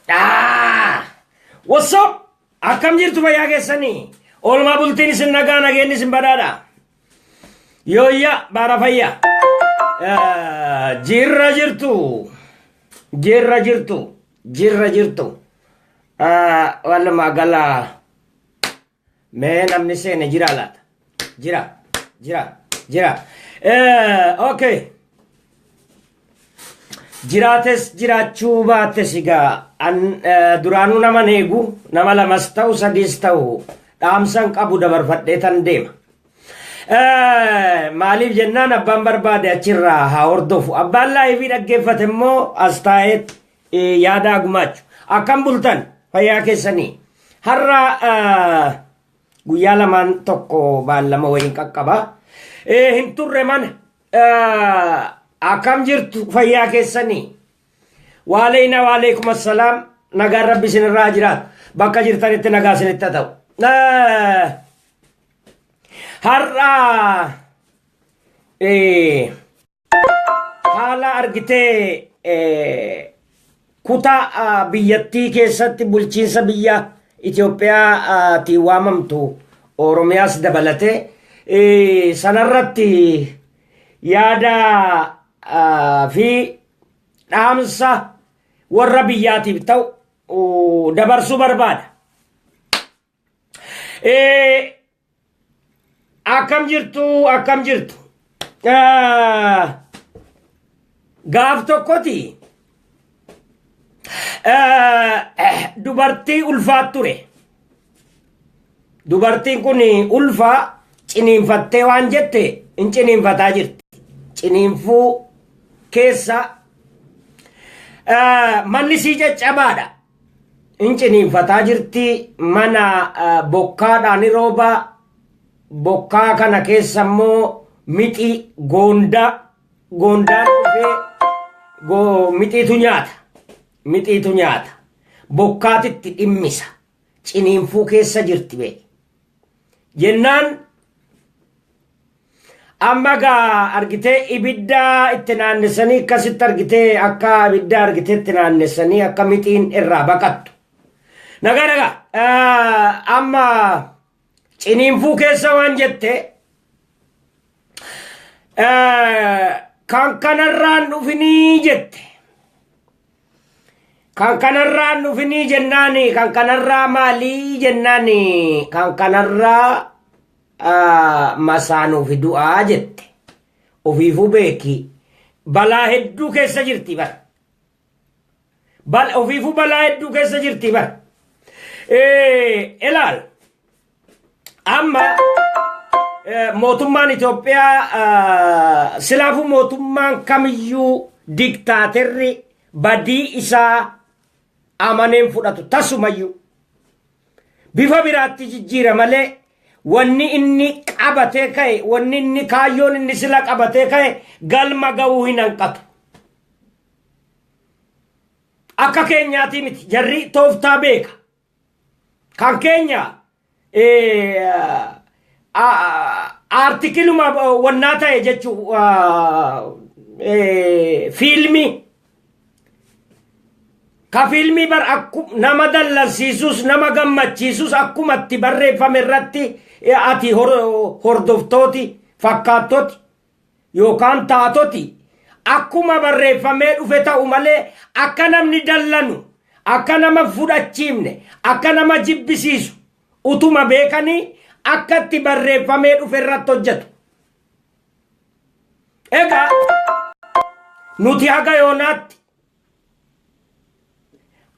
Ah! What's up? Akkam jirtu fayyaa keessanii? Oolmaa bultiin isin nagaa nageenyi isin badhaadha. Yooyya baara fayyaa. Jirra jirtu. Jirra jirtu. Jirra jirtu. Walumaa gala mee namni seene jira laata? Jira. Jira. Jira. Okay. Jiraates jiraachuu baates egaa an duraanuu naman eegu nama lamas ta'u sadiis ta'u dhaamsan qabu dabarfadhee tan deema. Maaliif jennaan abbaan barbaade achirraa haa hordofu. Abbaan laayivii dhaggeeffate immoo as taa'ee yaada gumaachu. Akkam bultan fayyaa keessanii. Har'a guyyaa lamaan tokko baallama wayiin qaqqaba. Hin turre mana. Akkam jirtu fayyaa keessanii. Waaleeyna waaleekum assalaam nagaan rabbi isinirraa jiraatu. Bakka jirtanitti nagaa isinitti haa ta'u. Har'a haala argitee kutaa biyyattii keessatti bulchiinsa biyya Itoophiyaatiin waamamtu Oromiyaas dabalatee sanarratti yaada fi dhaamsa warra biyyaatiif ta'u dabarsuu barbaada. Akkam jirtu akkam jirtu. Gaaf tokkoti dubartii ulfaat ture. Dubartiin kun ulfaa ciniinfattee waan jette hin ciniinfataa jirti. Ciniinfuu keessa manni sii caccabaadha. In ciniinfataa jirti mana bokkaadhaan ni rooba bokkaa kana keessa immoo mixii goondaa goondaan dhufee mixiitu nyaata mixiitu nyaata bokkaatitti dhimmisa ciniinfuu keessa jirti bee jennaan Amma gaa argitee ibidda itti naannessanii akkasitti argitee akka ibidda argitee itti naannessanii akka mixiin irraa baqattu. Nagaa nagaa amma ciniinfuu keessa waan jette kan kanarraan dhufinii jette. Kan kanarraan dhufinii jennaani kan kanarraa maalii jennaani kan kanarraa masaanuufi du'aa jette. Ofiifuu beeki. Balaa hedduu keessa jirti bar. Ofiifuu balaa hedduu keessa jirti bar. Ilaal. Amma mootummaan Itoophiyaa silaafuu mootummaan kamiyyuu diktaaterri badii isaa amaneen fudhatu tasumayyuu. Bifa biraatti jijjiira malee wanni inni qabatee ka'e wanni inni kaayyoon inni sila qabatee ka'e galma ga'uu hin hanqatu. Akka keenyaatii miti jarri tooftaa beeka. Kan keenya aartikiluma wannaa ta'e jechuu fiilmii. Ka fiilmii bar akku nama dallansiisus nama gammachiisus akkuma itti barreeffame irratti ati hordoftooti fakkaattoti yookaan taatoti akkuma barreeffamee dhufe ta'u malee akka namni dallanu akka nama fudhachiifne akka nama jibbisiisu utuma beekanii akka itti barreeffamee dhufe irratti hojjetu. Egaa nuti haga yoonaatti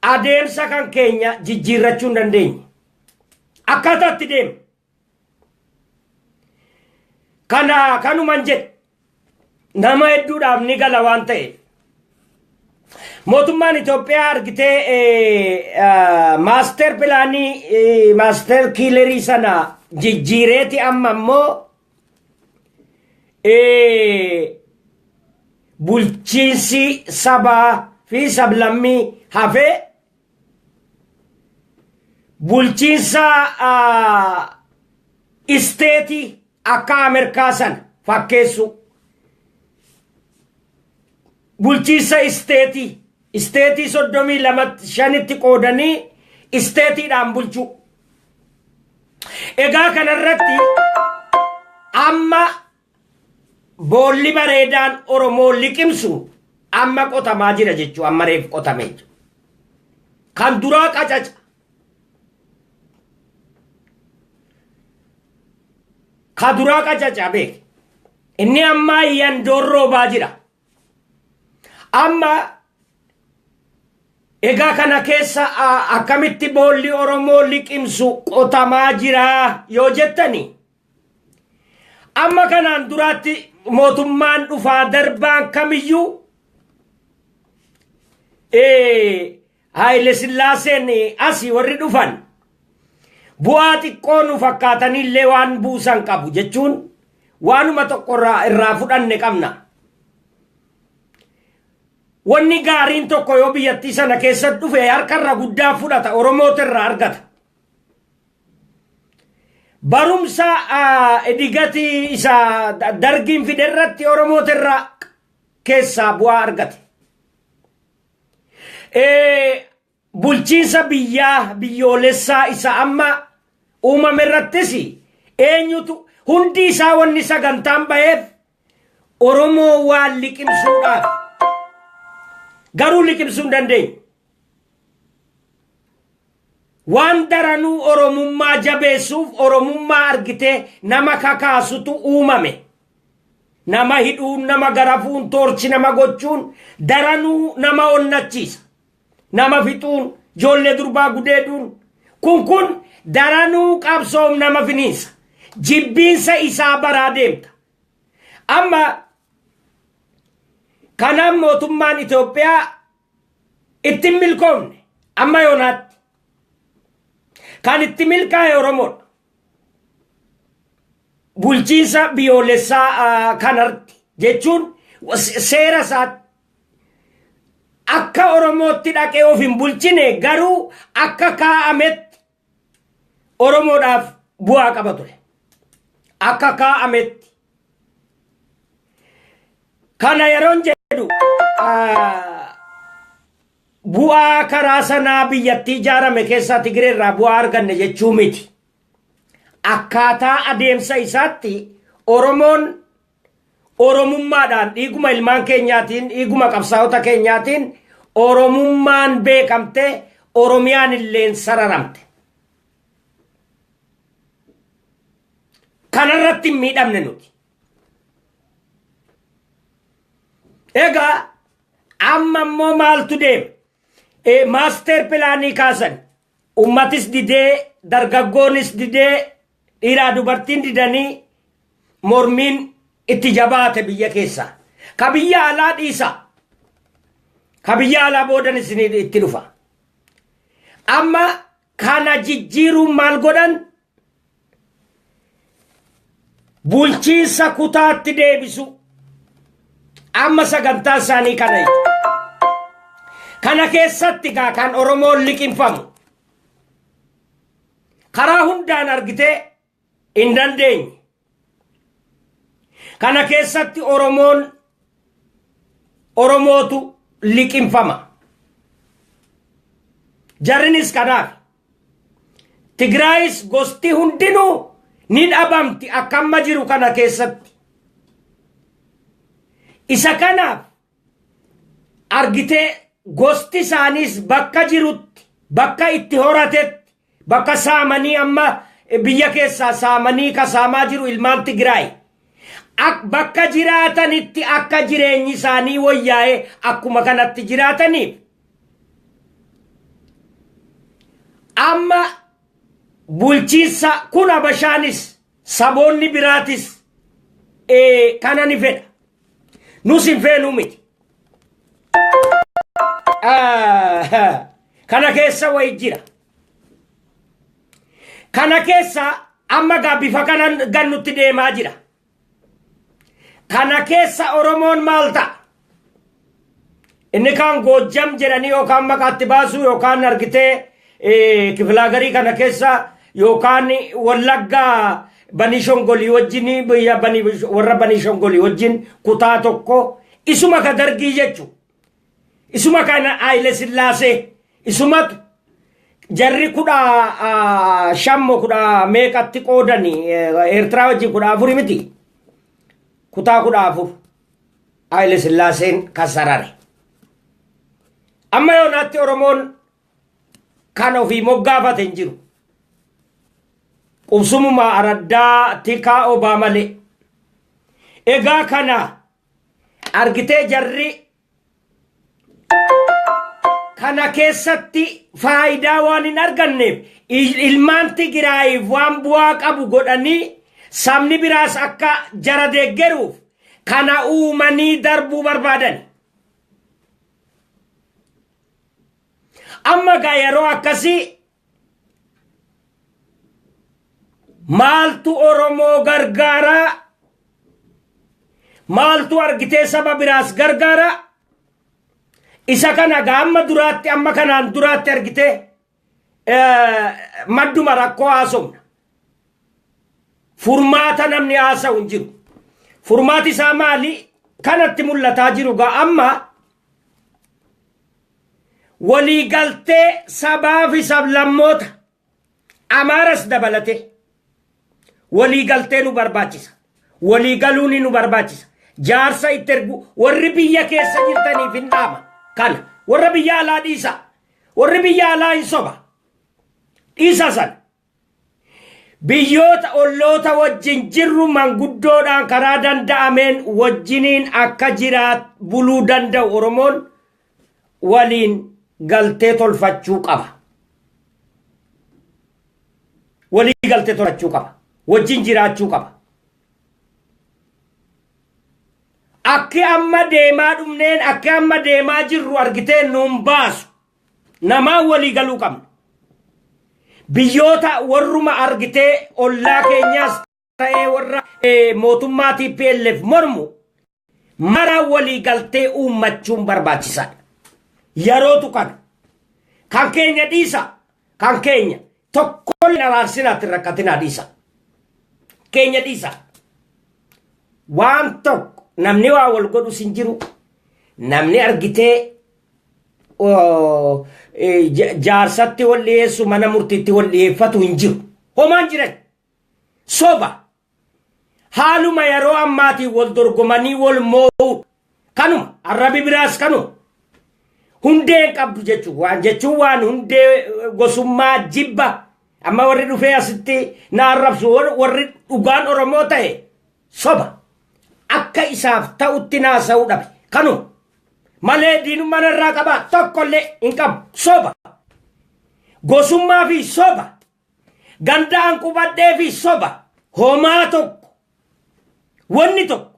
adeemsa kan keenya jijjiirrachuu hin dandeenye. Akkaataa itti deemna. Kana kanuman jedhe nama hedduudhaaf ni gala waan ta'eef. Mootummaan Itoophiyaa argitee maaster pilaanii maaster kiilerii sana jijjiireeti amma immoo bulchiinsi sabaa fi sablammii hafee bulchiinsa isteetii akka Ameerikaa sana fakkeessu. Bulchiinsa isteetii. Isteetii 35tti qoodanii isteetiidhaan bulchuu. Egaa kanarratti amma boolli bareedaan Oromoo liqimsu amma qotamaa jira jechuu, amma reef qotame jechuudha. Kan duraa qacaca. Ka duraa qacaca beek. Inni ammaa yandoon roobaa jira. Amma egaa kana keessa akkamitti boolli Oromoo liqimsu qotamaa jira yoo jettani, amma kanaan duraatti mootummaan dhufaa darbaan kamiyyuu, Haayile Sillaaseen asii warri dhufan bu'aa xiqqoo nu fakkaatanii illee waan buusan qabu, jechuun waanuma tokko irraa fudhanne qabna. Wanni gaariin tokko yoo biyyattii sana keessatti dhufe harkarra guddaa fudhata, Oromoota irraa argata. Barumsa idigati isa Dargiin fide irratti Oromoota irraa keessaa bu'aa argate. Bulchiinsa biyyaa biyyoolessaa isa amma uumame irrattis eenyutu hundi isaa wanni sagantaan baheef Oromoo waan liqimsuudhaaf, garuu liqimsuu hin dandeenye. Waan daranuu Oromummaa jabeessuuf, Oromummaa argitee nama kakaasutu uumame. Nama hidhuun, nama garafuun, toorchi nama gochuun daranuu nama onnachiisa. Nama fixuun, ijoollee durbaa gudeeduun kun daranuu qabsoom nama finiinsa. Jibbiinsa isaa baraa deemta. Amma kanaaf mootummaan Itoophiyaa itti hin milkoofne amma yoonaatti. Kan itti milkaa'e Oromoodha. Bulchiinsa biyyoolessaa kanarratti, jechuun seera isaatti akka Oromootti dhaqee of hin bulchine, garuu akka kaa'ametti Oromoodhaaf bu'aa qaba ture. Akka kaa'ametti. Kana yeroon jedhu, bu'aa karaa sanaa biyyattii ijaarame keessaa Tigiree irraa bu'aa arganne jechuu miti. Akkaataa adeemsa isaatti Oromoon Oromummaadhaan, dhiiguma ilmaan keenyaatiin, dhiiguma qabsaa'ota keenyaatiin Oromummaan beekamte, Oromiyaan illeen sararamte. Kanarratti hin miidhamne nuti. Egaa amma immoo maaltu deema? Master plan kaasan. Ummatis didee, dargaggoonis didee, dhiiraa dubartiin didanii mormiin itti jabaate biyya keessa. Ka biyya alaa dhiisa. Ka biyya alaa boodan isin itti dhufa. Amma kana jijjiiruun maal godhan? Bulchiinsa kutaatti deebisu. Amma sagantaa isaanii kana jechuudha. Kana keessatti gaa kan Oromoon liqinfamu karaa hundaan argitee hin dandeenye. Kana keessatti Oromoon Oromootu liqinfama. Jarrinis kanaaf. Tigraayis gosti hundinuu ni dhabamti akka amma jiru kana keessatti. Isa kanaaf argitee gosti isaaniis bakka jirutti, bakka itti horatetti, bakka saamanii, amma biyya keessaa saamanii kasaamaa jiru ilmaan Tigraay. Bakka jiraatanitti akka jireenyi isaanii wayyaa'ee akkuma kanatti jiraataniif amma bulchiinsa kun Habashaanis saboonni biraatis kana ni fedha. Nus hin feenuu miti. Kana keessa wayi jira. Kana keessa amma gaa bifa kanan gannutti deemaa jira. Kana keessa Oromoon maal ta'a? Inni kaan Goojjam jedhanii yookaan maqaatti baasuu, yookaan argitee kifilaagarii kana keessa, yookaan Wallaggaa Banii Shongolii wajjin, biyya warra Banii Shongolii wajjin kutaa tokko, isuma ka Dargii jechuudha. Isuma kana Haayile Sillaasee isumatu jarri 15 kudha meeqatti qoodani Eertiraa wajjin 14 miti. Kutaa 14 Haayile Sillaaseen kasarare. Amma yoonaatti Oromoon kan ofii moggaafate hin jiru. Qubsumuma araddaa tikaa obaa malee. Egaa kana argitee jarri kana keessatti faayidaa waan hin arganneef ilmaan Tigraayiif waan bu'aa qabu godhanii sabni biraas akka jara deeggaruuf kana uumanii darbuu barbaadan. Amma gaa yeroo akkasii maaltu Oromoo gargaaraa? Maaltu argitee saba biraas gargaaraa? Isa kana gaa amma duraatti amma kanaan duraatti argitee madduma rakkoo haasofna. Furmaata namni haasa'u hin jiru. Furmaati isaa maali? Kanatti mul'ataa jiru gaa amma waliigaltee sabaa fi sablammoota Amaaras dabalatee waliigaltee nu barbaachisa. Waliigaluun nu barbaachisa. Jaarsa itti ergu warri biyya keessa jirtaniif hin dhaama. Kana warra biyya alaa dhiisa. Warri biyya alaa hin soba. Dhiisa sana. Biyyoota olloota wajjin jirru manguddoodhaan karaa danda'ameen wajjiniin akka jiraat buluu danda'u Oromoon waliin galtee tolfachuu qaba. Walii galtee tolfachuu qaba. Wajjin jiraachuu qaba. Akki amma deemaa dhumneen akki amma deemaa jirru argitee nuun baasu. Namaan walii galuu qabna. Biyyoota warruma argitee ollaa keenyaas ta'ee warra mootummaa TPLF mormu mara walii galtee uummachuun barbaachisaadha. Yerootu kana. Kan keenya dhiisa. Kan keenya tokkollee araarsinaatti rakkatinaa dhiisa. Keenya dhiisa. Waan tokko namni waa wal godhus hin jiru. Namni argitee jaarsatti wal dhiyeessu mana murtiitti wal dhiyeeffatu hin jiru. Homaan jiran. Soba. Haaluma yeroo ammaatiin wal dorgomanii wal moo'u. Kanuma arrabi biraas kanuma. Hundee hin qabdu jechuun waan jechuun waan hundee gosummaa jibba amma warri dhufee asitti na arrabsu warri dhugaan Oromoo ta'e soba. Akka isaaf ta'utti naasa'uu dhabe. Kanuma. Malee diinummaa narraa qabaa tokkollee hin qabu. Soba. Gosummaa fi soba. Gandaan qubadhee fi soba. Homaa tokko. Wanni tokko.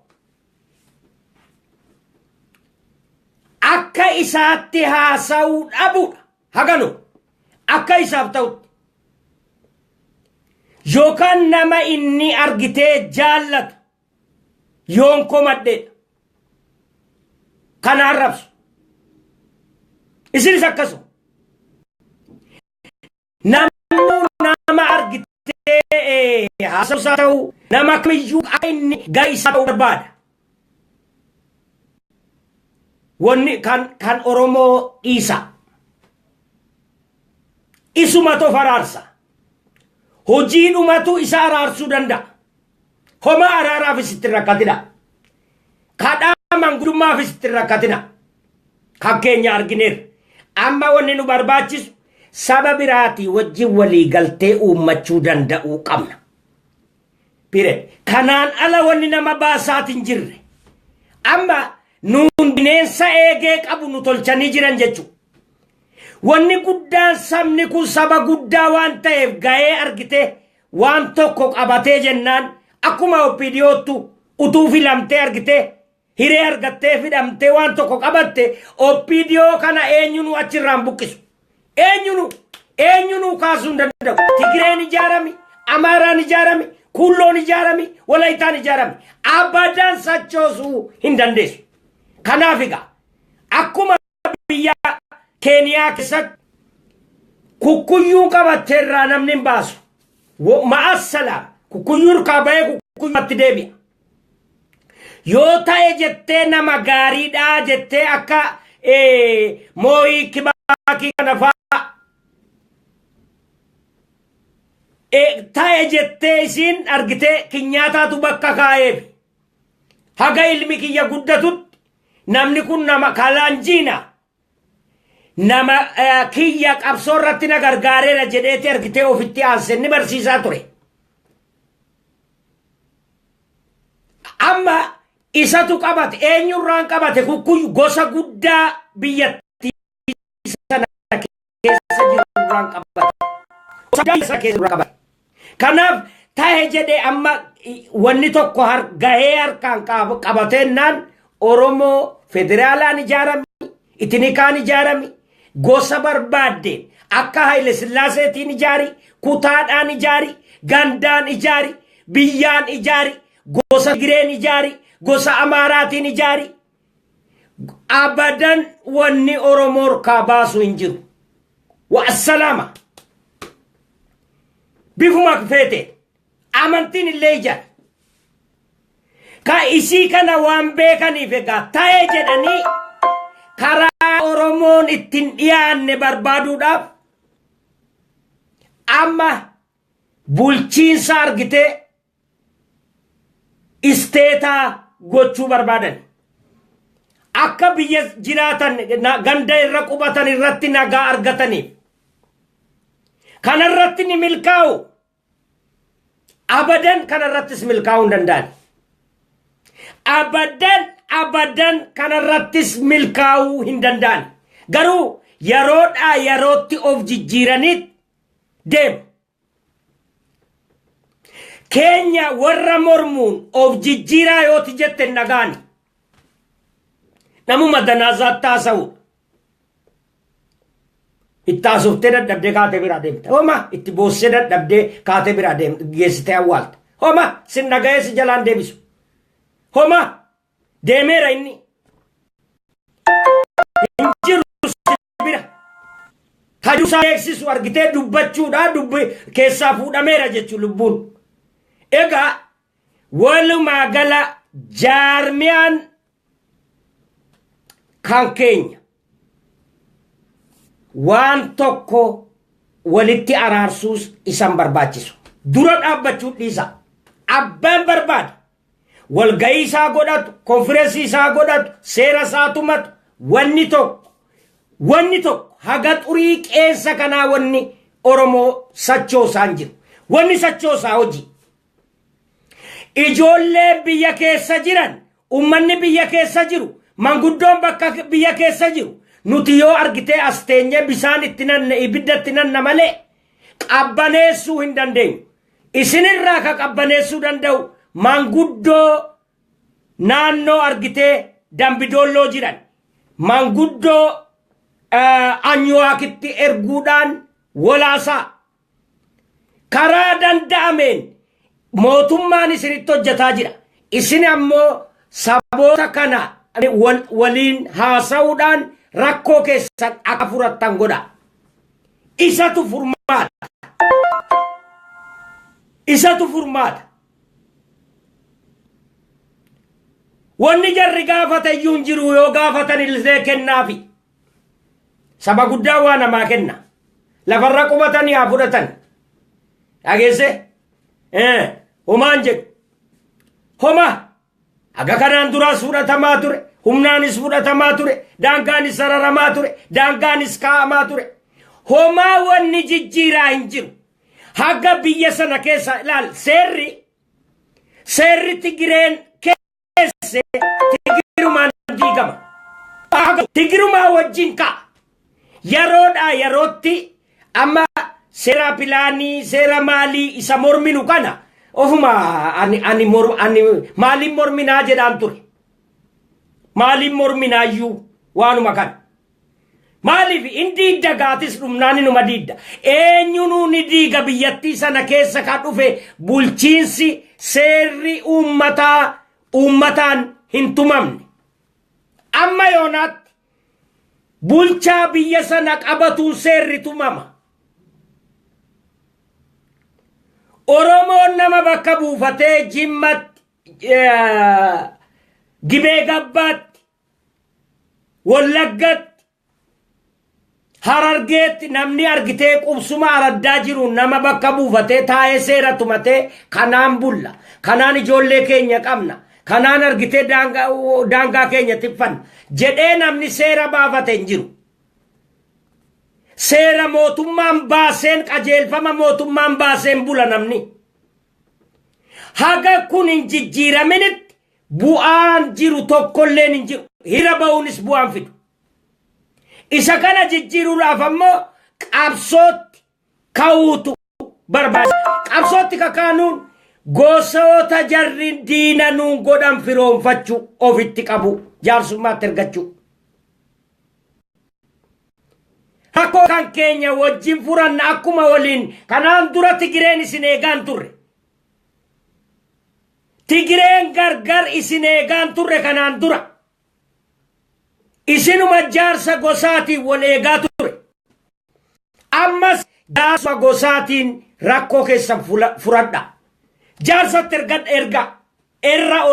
Akka isaatti haasa'uu dhabuudha. Haganu. Akka isaaf ta'utti. Yookaan nama inni argitee jaallatu yoon komadheedha. Kana arrabsu. Isinis akkasuma. Namni nama argitee haasa'uusaa ta'u nama kamiyyuu akka inni gara isaa ta'uu barbaada. Wanni kan Oromoo dhiisa. Isumatu of araarsa. Hojiidhumatu isa araarsuu danda'a. Homaa araaraafis itti hin rakkatina. Kadhaa mangudummaafis itti hin rakkatina. Kan keenya argineerra. Amma wanni nu barbaachisu saba biraatii wajjin walii galtee uummachuu danda'uu qabna. Pire. Kanaan ala wanni nama baasaatiin hin jirre. Amma nuun bineensa eegee qabu nu tolchanii jiran jechuudha. Wanni guddaan sabni kun saba guddaa waan ta'eef ga'ee argite waan tokko qabatee jennaan akkuma OPDOttu utuu filamtee argite hiree argattee fidhamtee waan tokko qabatte OPDO kana eenyunuu achirraan buqqisu. Eenyunuu eenyunuu kaasuu hin danda'u. Tigreen ijaarami, Amaaraan ijaarami, Kuulloon ijaarami, Walayitaan ijaarami. Abadaan sochoosuu hin dandeessu. Kanaaf egaa akkuma biyya Keeniyaa keessatti kukkuyyuu qabattee irraa namni hin baasu. Ma'as salaam kukkuyyuu irkaa bahee kukkuyyuutti deebi'a. Yoo ta'e jettee nama gaariidhaa jettee akka Mooyii Kibaakii kana fa'aa ta'e jettee isiin argitee Kinyaataatu bakka kaa'eef. Haga ilmi kiyya guddatutti namni kun nama Kalaanjiina nama kiyya qabsoo irratti na gargaareera jedheeti argitee ofitti aanse inni barsiisaa ture. Amma isatu qabate. Eenyurraan qabate? Kukkuyu gosa guddaa biyyattii sana keessa jirurraan qabate. Gosa guddaa sana keessa jirurraan qabate. Kanaaf tahe jedhee amma wanni tokko gahee harkaan qabateennaan Oromoo federaalaan ijaarami, itinikaan ijaarami, gosa barbaadde akka Haile Sillaaseetiin ijaari, kutaadhaan ijaari, gandaan ijaari, biyyaan ijaari, gosa Tigireen ijaari, gosa Amaaraatiin ijaari. Abadan wanni Oromoo harkaa baasu hin jiru. Wa'assalaama. Bifuma feete amantiin illee ijaari. Ka isii kana waan beekaniif egaa ta'e jedhanii karaa Oromoon ittiin dhiyaanne barbaaduudhaaf amma bulchiinsa argitee isteetaa gochuu barbaadan. Akka biyya jiraatan ganda irra qubatan irratti nagaa argataniif. Kanarratti ni milkaa'u. Abadan kanarrattis milkaa'uu hin danda'an. Abadan abadan kanarrattis milkaa'uu hin danda'an. Garuu yeroodhaa yerootti of jijjiiraniit deemu. Keenya warra mormuun of jijjiiraa yooti jette hin dhaga'ani. Namuma danaazaatti haasa'u. Itti haasoftee dadhabdee kaatee biraa deemte. Homa itti boossee dadhabdee kaatee biraa deemte geessitee awwaalte. Homa sin dhaga'ee si jalaan deebisu. Homa deemeera inni. Hin jiru si bira. Kan isaa beeksisu argitee dubbachuudha dubbi keessaa fuudhameera jechuun lubbuun. Egaa walumaa gala jaarmiyaan kan keenya waan tokko walitti araarsuus isan barbaachisu. Dura dhaabbachuu dhiisa. Abbaan barbaade walgahii isaa godhatu, konfireensii isaa godhatu, seera isaa tumatu, wanni tokko haga xurii qeensa kanaa wanni Oromoo sachoosaa hin jiru. Wanni sachoosaa hojii. Ijoolleen biyya keessa jiran, ummanni biyya keessa jiru, manguddoon bakka biyya keessa jiru, nuti yoo argitee as teenyee bisaan itti nanne ibidda itti nanna malee qabbaneessuu hin dandeenyu. Isinirraa ka qabbaneessuu danda'u manguddoo naannoo argitee Dambidoolloo jiran, manguddoo Anyuwaakitti erguudhaan walaasaa. Karaa danda'ameen mootummaan isinitti hojjetaa jira. Isin ammoo saboota kana waliin haasa'uudhaan rakkoo keessan akka furattan godha. Isatu furmaata. Isatu furmaata. Wanni jarri gaafata iyyuu hin jiru, yoo gaafatan illee kennaafi. Saba guddaa waa namaa kenna. Lafarra qubatanii haa fudhatan. Dhageesse? Homaan jedhu. Homa. Haga kanaan duraas fudhatamaa ture. Humnaanis fudhatamaa ture. Daangaanis sararamaa ture. Daangaanis kaa'amaa ture. Homaa wanni jijjiiraa hin jiru. Haga biyya sana keessa ilaal, seerri Tigireen keesse Tigirumaan diigama. Tigirumaa wajjin ka'a. Yeroodhaa yerootti amma seera pilaanii, seera maalii isa morminu kana ofuma ani maaliin morminaa jedhaan ture. Maaliin morminaayyuu waanuma kana. Maaliif in diidda gaatis dhumnaan inuma diidda. Eenyunuu ni diiga. Biyyattii sana keessa kan dhufe bulchiinsi seerri uummataa uummataan hin tumamne. Amma yoonaatti bulchaa biyya sana qabatuun seerri tumama. Oromoon nama bakka buufatee Jimmatti, Gibee Gabbaatti, Wallaggatti, Harargeetti namni argitee qubsuma araddaa jiru nama bakka buufatee taa'ee seera tumatee kanaan bulla. Kanaan ijoollee keenya qabna. Kanaan argitee daangaa keenya tiffanna jedhee namni seera baafate hin jiru. Seera mootummaan baaseen, qajeelfama mootummaan baaseen bula namni. Haga kun hin jijjiiraminitti bu'aan jiru tokkolleen hin jiru. Hira ba'uunis bu'aan fidu. Isa kana jijjiiruudhaaf ammoo qabsootti ka'uutu barbaachisa. Qabsootti kakaanuun gosoota jarri diina nuun godhan firoomfachuu, ofitti qabu, jaarsummaatti ergachuu. Rakkoo kan keenya wajjin furanna akkuma waliin kanaan dura Tigireen isin eegaan turre. Tigireen gargar isin eegaan turre kanaan dura. Isinuma jaarsa gosaatiin wal eegaa ture. Ammas jaarsa gosaatiin rakkoo keessan furadha. Jaarsatti ergadha erga. Erra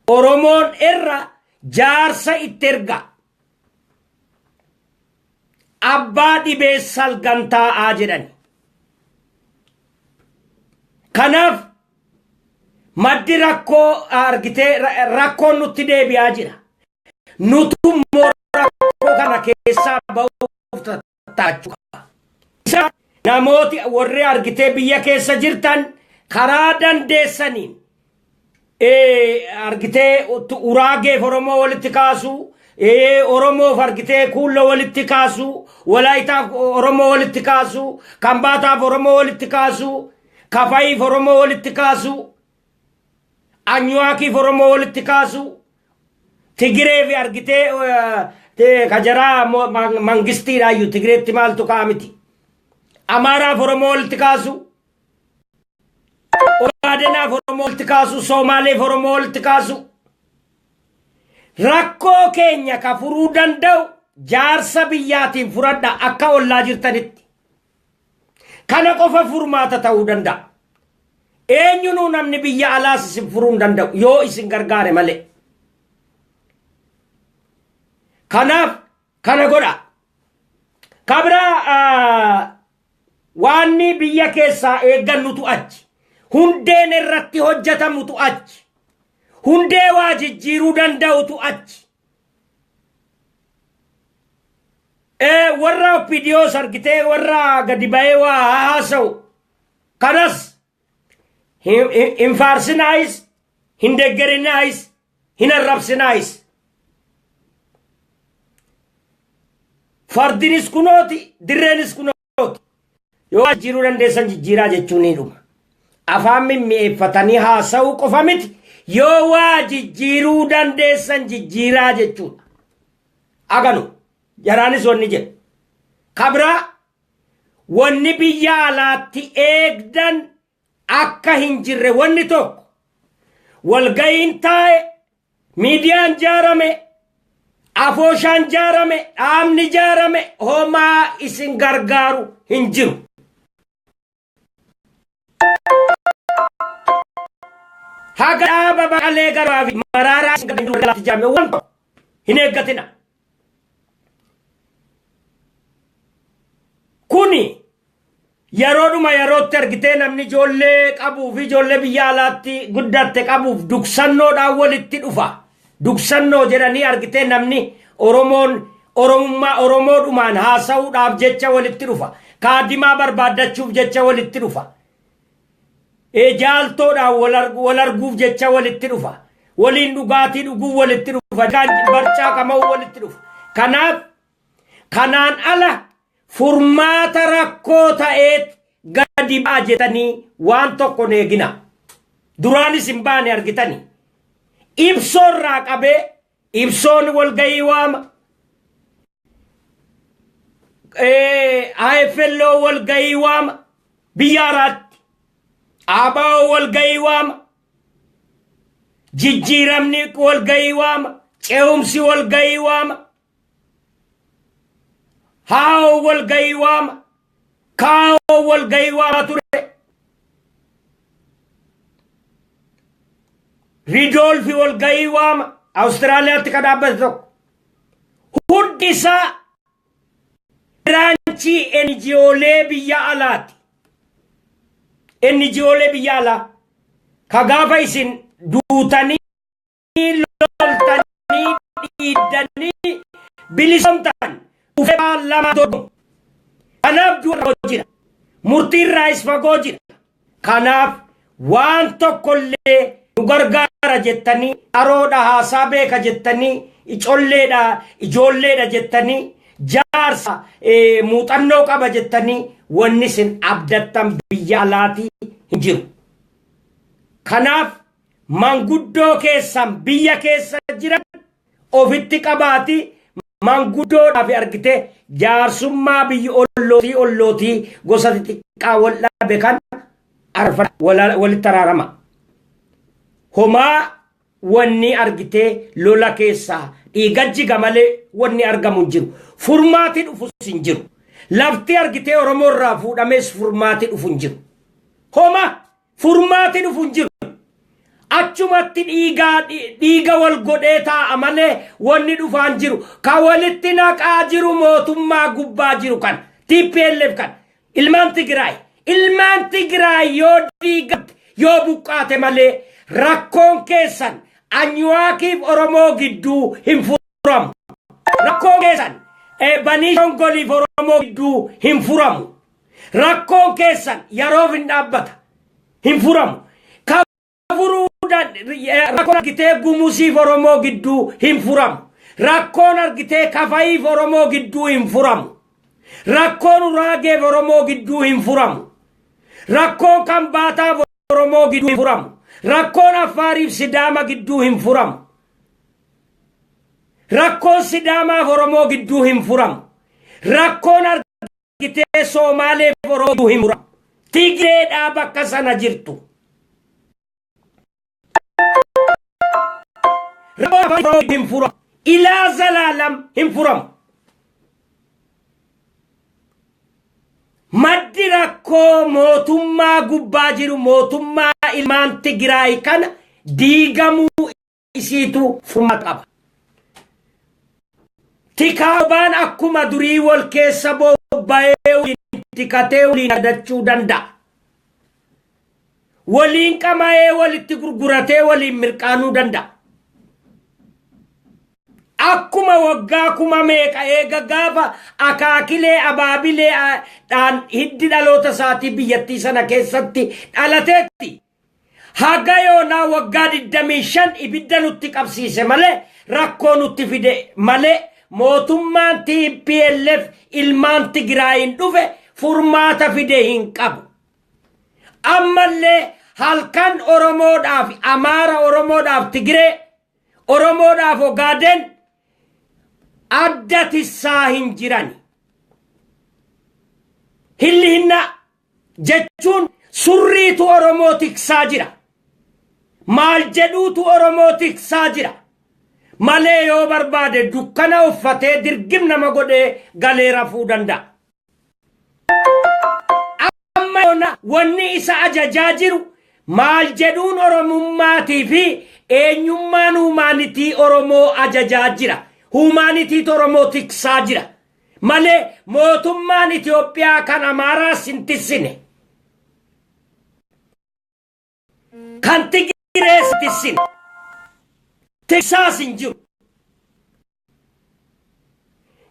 Oromoon erra jaarsa itti erga. Abbaa dhibee salgan taa'aa jedhani. Kanaaf maddi rakkoo argitee rakkoon nutti deebi'aa jira. Nutu immoo rakkoo kana keessaa ba'uuf tattaachuu qaba. Isa namooti warri argitee biyya keessa jirtan karaa dandeessaniin argitee Uraageef Oromoo walitti kaasuu, Oromoof argitee Kuulloo walitti kaasuu, Walaayitaaf Oromoo walitti kaasuu, Kambaataaf Oromoo walitti kaasuu, Kafayiif Oromoo walitti kaasuu, Anyuwaakiif Oromoo walitti kaasuu, Tigiree fi argitee kajaraa mangistiidhaayyuu Tigireetti maaltu ka'a miti. Amaaraaf Oromoo walitti kaasuu, Ogaadenaaf Oromoo walitti kaasuu, Soomaaleef Oromoo walitti kaasuu. Rakkoo keenya ka furuu danda'u jaarsa biyyaatiin furadha akka ollaa jirtanitti. Kana qofa furmaata ta'uu danda'a. Eenyunuu namni biyya alaas isin furuu hin danda'u yoo isin gargaare malee. Kanaaf kana godha. Kabira waanni biyya keessaa eeggannutu achi. Hundeen irratti hojjetamutu achi. Hundee waa jijjiiruu danda'utu achi. Warra OPDOs argitee warra gadi ba'ee waa haasa'u kanas hin faarsinaayis, hin deeggarinaayis, hin arrabsinaayis. Fardinis kunooti, dirreenis kunooti. Yoo jijjiiruu dandeessan jijjiiraa jechuun ni dhuma. Afaan mimmi'eeffatanii haasa'uu qofa miti. Yoo waa jijjiiruu dandeessan jijjiiraa jechuudha. Aganu jaraanis wanni jedhu. Kabraa wanni biyya alaatti eegdan akka hin jirre, wanni tokko walga'iin taa'e, miidiyaan jaarame, afooshaan jaarame, dhaabni jaarame homaa isin gargaaru hin jiru. Haga dhaaba Baqalee Garbaa fi Maraaraa isin gargaaru jaarame waan tokko hin eeggatina. Kuni yeroodhuma yerootti argitee namni ijoollee qabuu fi ijoollee biyya alaatti guddatte qabuuf duksannoodhaan walitti dhufa. Duksannoo jedhanii argitee namni Oromoon Oromummaa Oromoodhumaan haasa'uudhaaf jecha walitti dhufa. Kaadimaa barbaaddachuuf jecha walitti dhufa. Jaaltoodhaan wal arguuf jecha walitti dhufa. Waliin dhugaatii dhuguuf walitti dhufa. Barcaa qama'uu walitti dhufa. Kanaaf kanaan ala furmaata rakkoo ta'eet gadi ba'a jettanii waan tokko hin eegina. Duraanis hin baane argitanii. Ibsoorraa qabee ibsoon walgahii waama. AFLO walgahii waama. Biyya haraatti. ABO walgahii waama. Jijjiiramni walgahii waama. Ce'umsi walgahii waama. Haa'oo walgahii waama. Kaa'oo walgahii waama ture. Riidoolfi walgahii waama. Awustiraaliyaatti kan dhaabbate tokko. Hundi isaa branch NGOlee biyya alaati. NGOlee biyya alaa ka gaafa isin duutanii, loltanii, dhiiddanii bilisoomtan dhufee lama dorgomu. Kanaaf du'a fagoo jira. Murtii irraayis fagoo jira. Kanaaf waan tokkollee nu gargaara jettanii, qaroodha, haasaa beeka jettanii, icolleedha, ijoolleedha jettanii, jaarsa muuxannoo qaba jettanii wanni isin abdattan biyya alaatii hin jiru. Kanaaf manguddoo keessan biyya keessa jiran ofitti qabaati, manguddoodhaaf argite jaarsummaa biyyi ollootii gosa xixiqqaa wal dhabe kan walitti araarama. Homaa wanni argitee lola keessaa dhiiga jiga malee wanni argamu hin jiru. Furmaati dhufus hin jiru. Lafti argitee Oromoo irraa fuudhamees furmaati dhufu hin jiru. Homaa furmaati dhufu hin jiru. Achumatti dhiiga wal godhee taa'a malee wanni dhufaan jiru. Ka walitti naqaa jiru mootummaa gubbaa jiru kan TPLF kan ilmaan Tigraay. Ilmaan Tigraay yoo diigamte, yoo buqqaate malee rakkoon keessan Anyuwaakiif Oromoo gidduu hin furamu. Rakkoon keessan Banii Shongoliif Oromoo gidduu hin furamu. Rakkoon keessan yeroof hin dhaabbata. Hin furamu. Ka furuudhaan rakkoon argitee Gumusiif Oromoo gidduu hin furamu. Rakkoon argitee Kafayiif Oromoo gidduu hin furamu. Rakkoon Uraageef Oromoo gidduu hin furamu. Rakkoon Kambaataaf Oromoo gidduu hin furamu. Rakkoon Affaariif Sidaama gidduu hin furamu. Rakkoon Sidaamaaf Oromoo gidduu hin furamu. Rakkoon argitee Soomaaleef Oromoo gidduu hin furamu. Tigreedhaa bakka sana jirtu. Rakkoon Oromoo hin furamu. Ilaa zalaalam hin furamu. Maddi rakkoo mootummaa gubbaa jiru, mootummaa ilmaan Tigraay kana diigamuu isiitu furmaata qaba. Tikaabaan akkuma durii wal keessa bobba'ee waliin tikatee waliin adachuu danda'a. Waliin qama'ee, walitti gurguratee, waliin mirqaanuu danda'a. Akkuma waggaa kuma meeqa eega gaafa akaakilee abaabilee dhaan hiddi dhaloota isaatii biyyattii sana keessatti dhalateetti. Haga yoonaa waggaa 25 ibidda nutti qabsiise malee, rakkoo nutti fide malee, mootummaan TPLF ilmaan Tigraayin dhufe furmaata fide hin qabu. Ammallee halkan Oromoodhaaf Amaara, Oromoodhaaf Tigiree, Oromoodhaaf Ogaaden adda tissaa hin jiran. Hilli jechuun surriitu Oromoo tiksaa jira. Maal jedhuutu Oromoo tiksaa jira. Malee yoo barbaade dukkana uffatee dirgim nama godhee galee rafuu danda'a. Amma yoona wanni isa ajajaa jiru maal jedhuun Oromummaatii fi eenyummaan humanity Oromoo ajajaa jira. Humanityitu Oromoo tiksaa jira. Malee mootummaan Itoophiyaa kan Amaaraas hin tissine. Kan Tigirees hin tissine. Tiksaas hin jiru.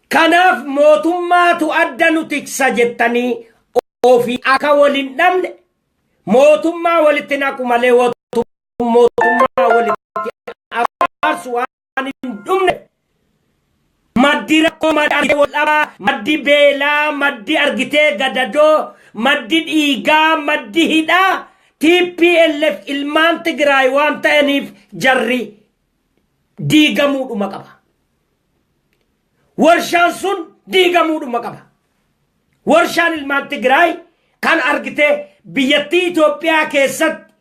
Kanaaf mootummaatu adda nu tiksa jettanii ofii akka waliin dhabne, mootummaa walitti naqu malee mootummaa walitti araarsu waan hin dhumne, maddi rakkoo, maddi wal dhabaa, maddi beelaa, maddi argitee gadadoo, maddi dhiigaa, maddi hidhaa TPLF ilmaan Tigraay waan ta'aniif jarri diigamuudhuma qaba. Warshaan sun diigamuudhuma qaba. Warshaan ilmaan Tigraay kan argitee biyyattii Itoophiyaa keessatti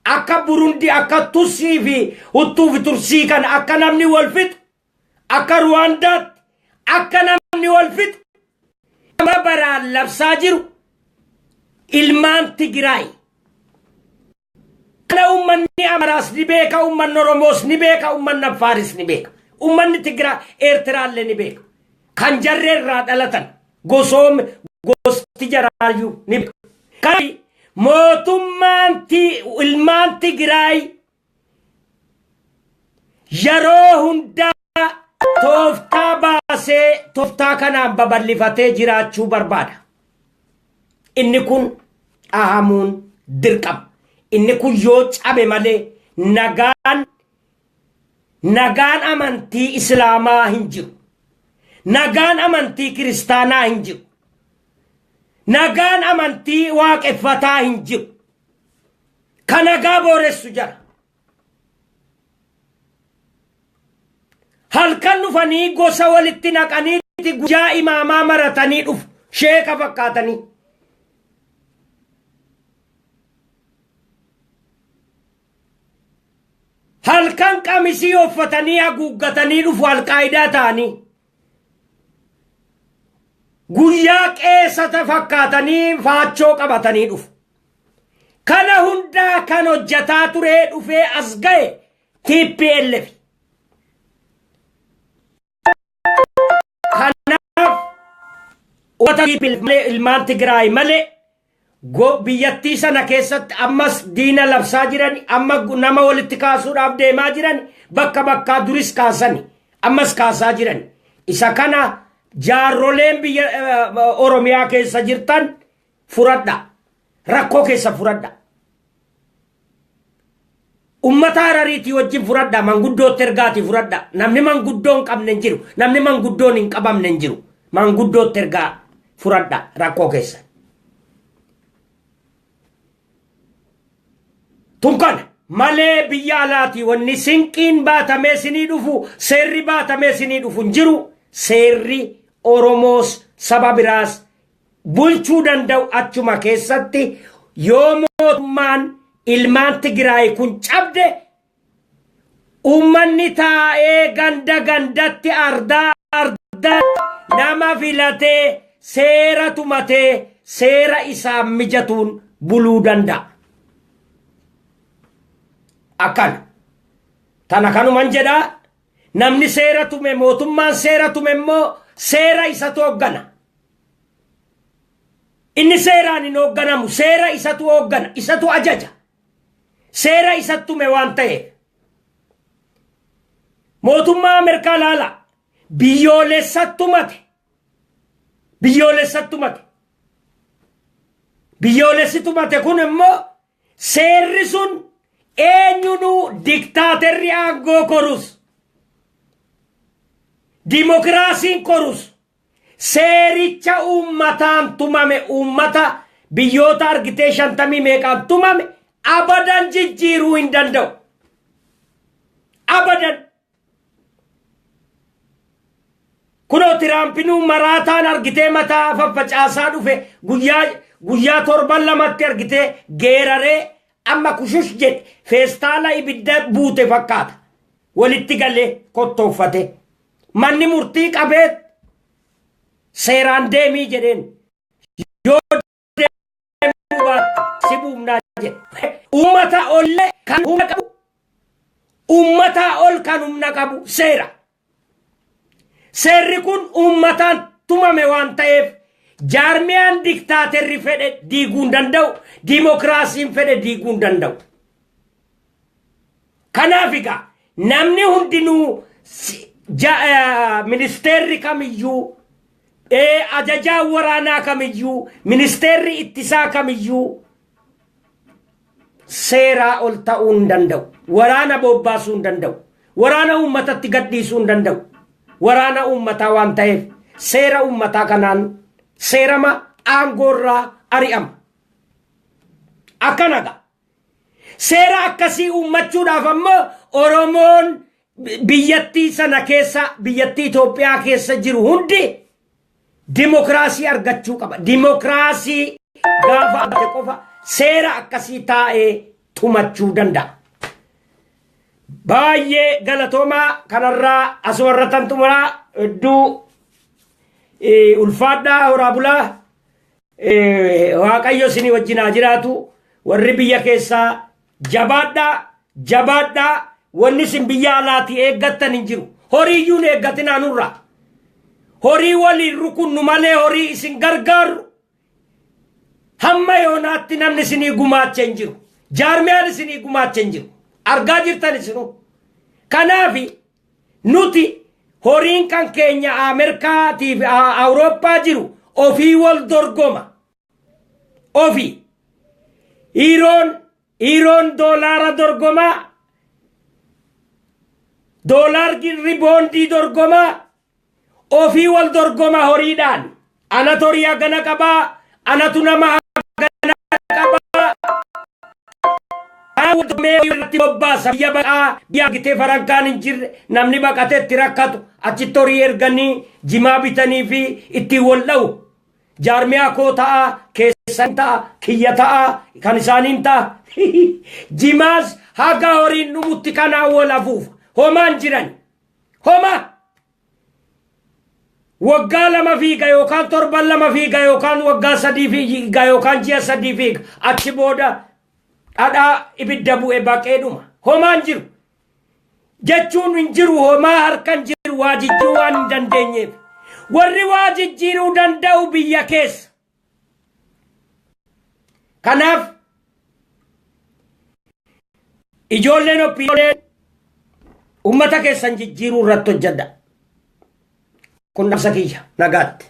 akka Burundi, akka Tutsii fi Huttuu fi Tursii kana akka namni wal fixu, akka Ruwaandaatti akka namni wal fixu nama baraan labsaa jiru ilmaan Tigraay. Kana uummanni Amaraas ni beeka, uummanni Oromoos ni beeka, uummanni Affaaris ni beeka. Uummanni Tigiraa Eertiraallee ni beeka. Kan jarree irraa dhalatan gosoom gosti jaraayyuu ni beeka. Kanaaf mootummaan ilmaan Tigraay yeroo hundaa tooftaa baasee tooftaa kanaan babal'ifatee jiraachuu barbaada. Inni kun dhahamuun dirqama. Inni kun yoo cabe malee nagaan amantii Islaamaa hin jiru. Nagaan amantii Kiristaanaa hin jiru. Nagaan amantii waaqeffataa hin jiru. Ka nagaa booressu jara. Halkan dhufanii gosa walitti naqanii guyyaa imaamaa maratanii dhufu. Sheeka fakkaatanii. Halkan qamisii uffatanii haguuggatanii dhufu alqaayidaa ta'anii. Guyyaa qeessata fakkaatanii faachoo qabatanii dhufu. Kana hundaa kan hojjataa turee dhufee as ga'e TPLF. Kanaaf uummata TPLF malee ilmaan Tigraay malee biyyattii sana keessatti ammas diina labsaa jiran, amma nama walitti kaasuudhaaf deemaa jiran, bakka bakkaa duris kaasani ammas kaasaa jiran. Isa kana jaarroleen biyya Oromiyaa keessa jirtan furadha. Rakkoo keessa furadha. Ummata Harariitii wajjin furadha. Manguddootti ergaatii furadha. Namni manguddoo hin qabne hin jiru. Namni manguddoon hin qabamne hin jiru. Manguddootti ergaa furadha rakkoo keessa. Tun kana malee biyya alaatii wanni sinqiin baatamee sinii dhufu, seerri baatamee sinii dhufu hin jiru. Seerri Oromoos saba biraas bulchuu danda'u achuma keessatti yoo mootummaan ilmaan Tigraay kun cabde, uummanni taa'ee ganda gandatti, ardaa ardaa nama filatee, seera tumatee, seera isaan mijatuun buluu danda'a. Akkana. Tana kanuman jedhaa, namni seera tume, mootummaan seera tume immoo seera isatu hooggana. Inni seeraan hin hoogganamu, seera isatu hooggana, isatu ajaja. Seera isatu tume waan ta'eef. Mootummaa Ameerikaa laala, biyyoolessatti tumate. Biyyoolessatti tumate. Biyyoolessi tumate kun immoo seerri sun eenyunuu diktaaterri aangoo korus, dimokiraasiin korus, seericha uummataan tumame, uummata biyyoota argitee 50 meeqaan tumame abadan jijjiiruu hin danda'u. Abadan. Kunoo Tiraampinuu maraataan argitee mataa faffacaasaa dhufe, guyyaa guyyaa torban lamatti argitee geeraree amma kushush jedhe, feestaala ibidda buute fakkaata. Walitti galee kottooffate. Manni murtii qabee seeraan deemii jedheen. Yoo deemuu baatte si buufnaa jedhe. Uummata ollee kan humna qabu, uummataa ol kan humna qabu seera. Seerri kun uummataan tumame waan ta'eef jaarmiyaan diktaaterri fedhe diiguu hin danda'u, diimokiraasiin fedhe diiguu hin danda'u. Kanaaf egaa namni hundinuu, ministeerri kamiyyuu, ajajaan waraanaa kamiyyuu, ministeerri ittisaa kamiyyuu seeraa ol ta'uu hin danda'u. Waraana bobbaasuu hin danda'u. Waraana uummatatti gadhiisuu hin danda'u. Waraana uummataa waan ta'eef seera uummataa kanaan seerama, aangoorraa ari'ama. Akkana ga'a. Seera akkasii uummachuudhaaf ammoo Oromoon biyyattii sana keessa, biyyattii Itoophiyaa keessa jiru hundi dimokiraasii argachuu qaba. Dimokiraasii gaafa argate qofa seera akkasii taa'ee tumachuu danda'a. Baay'ee galatoomaa, kanarraa asuma irratti xumuraa. Hedduu ulfaadhaa, horaa bulaa. Waaqayyo isinii wajjin haa jiraatu. Warri biyya keessaa jabaadhaa, jabaadhaa. Wanni isin biyya alaatii eeggattan hin jiru. Horiiyyuu hin eeggatinaa nurraa. Horii waliin rukunnu malee horii isin gargaarru hamma yoonaatti namni isinii gumaache hin jiru. Jaarmiyaan isinii gumaache hin jiru. Argaa jirtan isinuu. Kanaafi nuti horiin kan keenya Ameerikaatii fi Awurooppaa jiru ofii wal dorgoma. Ofii. Hiiroon doolaara dorgomaa. Doolaarri boondii dorgomaa. Ofii wal dorgoma horiidhaan. Anatu horii hagana qabaa. Anatu nama hagana qabaa. Dorgomee irratti bobbaasa. Biyya baqaa biyya gitee farankaan hin jirre namni baqatee itti rakkatu achitti horii erganii jimaa bitanii fi ittiin wal dha'u. Jaarmiyaa koo ta'a, keessan ta'a, kiyya ta'a, kan isaaniin ta'a. Jimaas haga horiin dhumutti kanaan wal afuufa. Homaan jiran. Homaa. Waggaa 2 fiiga yookaan torban 2 fiiga yookaan waggaa 3 fiiga yookaan ji'a 3 fiiga. Achi booda dhadhaa ibidda bu'e baqee dhuma. Homaan jiru. Jechuun hin jiru, homaa harkan jiru, waa jijjiiruu waan hin dandeenyeef. Warri waa jijjiiruu danda'u biyya keessa. Kanaaf ijoolleen oppiileen ummata keessan jijjiiruu irratti hojjedha. Kun dhamsa kiyya, nagaatti.